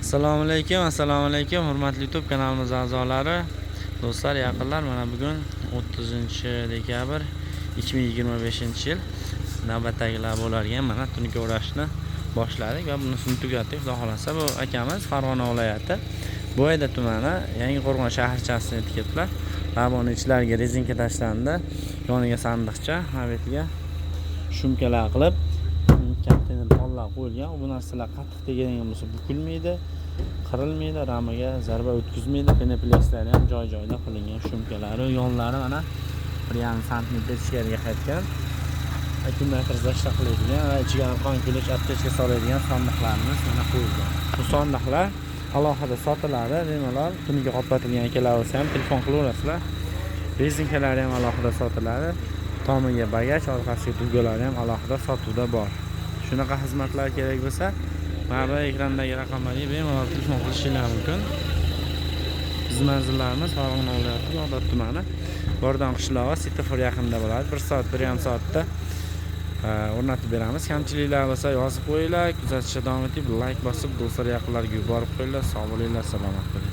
Assalomu alaykum, assalomu alaykum, hurmatli YouTube kanalimiz a'zolari, do'stlar, yaqinlar. Mana bugun 30 dekabr 2025-yil navbatdagilar bo'larkan. Mana tunuka o'rashni boshladik va bunisini tugatdik. Xudo xolasa, bu akamiz Farg'ona viloyati Bo'yda tumani Yangiqo'rg'on shaharchasini yetkazibdilar. Laboni ichlariga rezinka tashlandi, yoniga sandiqcha, mana bu yerga shumkalar qilib konteyner pollar qo'yilgan. Bu narsalar qattiq tegadigan bo'lsa, bukilmaydi, qirilmaydi, ramaga zarba o'tkazmaydi. Penoplekslar ham joy joyida qilingan, shumkalari yonlari mana 1,5 santimetr ichkariga qaytgan. Akkumulyator защита qiladigan va ichiga arqon, ключ, aptechka soladigan sandiqlarimiz mana qo'yilgan. Bu sandiqlar alohida sotiladi, bemalol tunuka qoplatilgan akalar bo'lsa ham telefon qilaverasizlar. Rezinkalari ham alohida sotiladi, tomiga bagaj, orqasiga dugalari ham alohida sotuvda bor. Shunaqa xizmatlar kerak bo'lsa, mana bu ekrandagi raqamlarga bemalol telefon qilishinglar mumkin. Bizni manzillarimiz Farg'ona viloyati, Bag'dod tumani, Bordon qishlog'i, svetofor yaqinida bo'ladi. 1 soat, 1,5 soatda o'rnatib beramiz. Kamchiliklar bo'lsa, yozib qo'yinglar. Kuzatishda davom eting, layk bosib, do'stlar, yaqinlarga yuborib qo'yinglar. Sog' bo'linglar, salomat bo'linglar.